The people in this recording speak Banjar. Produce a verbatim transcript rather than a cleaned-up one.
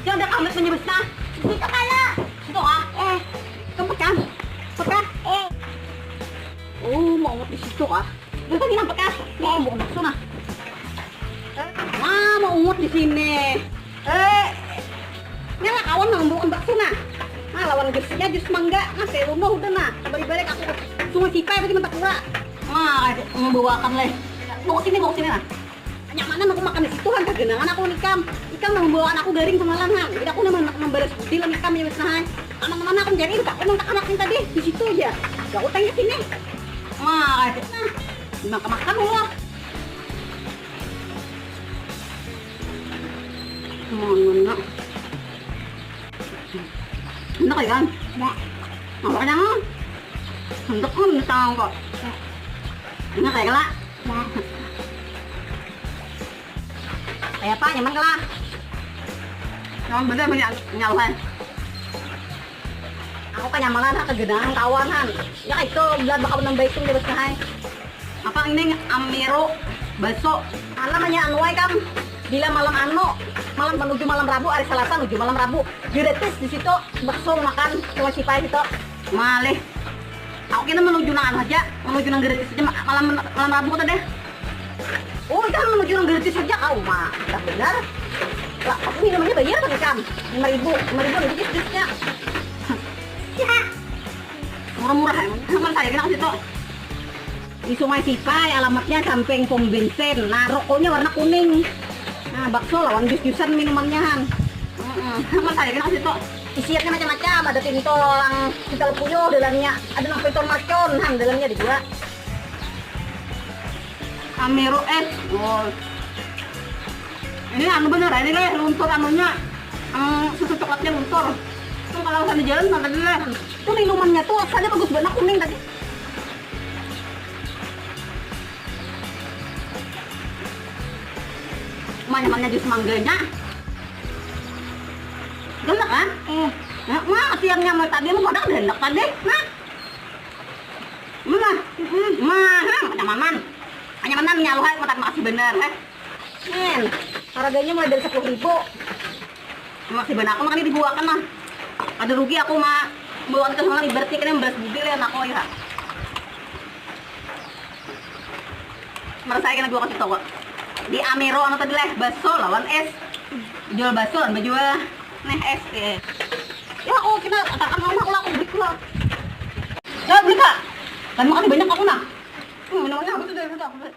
Jangan ada kamet menyebut nah. Itu kepala. Itu ah. Eh. Kamu pegang. Pegang. Eh. Oh, mau di situ ah. Itu tadi nampak ah. Mau mau bakso nah. Nah, mau ungut di sini. Eh. Ini lah kawan mau ungut bakso nah. Nah, lawan jusnya jus mangga. Nah, saya luno udah nah. Balik-balik aku. Sungai Sipai tadi mentak pula. Nah, mau bawakan leh. Bawa sini, bawa sini nah. Nyamanan aku makan di situ kan, kagenangan aku ikam. Ikam nang bawaan aku garing semalam han. Jadi aku nang membalas budi lah ikam ya wis nah. Aman-aman aku jadi aku nang anak tadi di situ aja. Gak utang ke sini. Wah, nah, dimakan makan lah. Mana? Enak ya kan? Ya. Apa kenyang? Enak kan tahu kok. Enak ya kelak? Ya. Kayak apa, nyaman kah lah? Nyaman bener punya nyawa. Aku kan nyamanan ha kegenangan kawan han. Ya itu belat bakal nambah itu dia besar. Apa ini Amiro baso? Namanya anu ai kam. Bila malam anu, malam menuju malam Rabu, hari Selasa menuju malam Rabu, gratis di situ bakso makan cuma sipai situ. Malih. Aku kira menuju nang anu aja, menuju nang gratis aja ma- malam malam Rabu tadi. Oh, itu menuju nang gratis aja kau mah. Dah benar. Lah, tapi minumannya bayar kan kam? Lima ribu, lima ribu aja jus-jusnya. Murah-murah emang. Sama saya kena situ. Di Sungai Sipai, alamatnya samping pom bensin. Nah, rokoknya warna kuning. Nah, bakso lawan jus-jusan minumannya han. Heeh. Sama saya kena situ. Isiannya macam-macam, ada tintolang, kita puyuh dalamnya, ada nang pintor macon han dalamnya ada juga. Amiro es. Oh. Ini anu bener ini leh, luntur anunya. Hmm, susu coklatnya luntur. Itu kalau sana jalan makan dulu leh. Itu minumannya tuh rasanya bagus banget kuning tadi. Mana-mana jus mangganya. Gelak kan? Eh. Nah, mah siangnya mau tadi mau pada gelak tadi. Nah. Mana? Mana? Hanya maman. Hanya maman nyaluh hai mata masih bener, heh. Men, harganya mulai dari sepuluh ribu. Masih bener aku makanya dibuakan lah. Ada rugi aku mah. Buat ke sana berarti kena beres budi lah aku ya. Merasa kena buakan situ kok. Di Amiro anu tadi leh, baso lawan es. Jual baso, anu jual neh es. Eh. Ya, oh, kita katakan mama aku laku beli lah. Ya, beli kak. Dan makan banyak aku nah. Hmm, minumannya habis udah udah aku beli.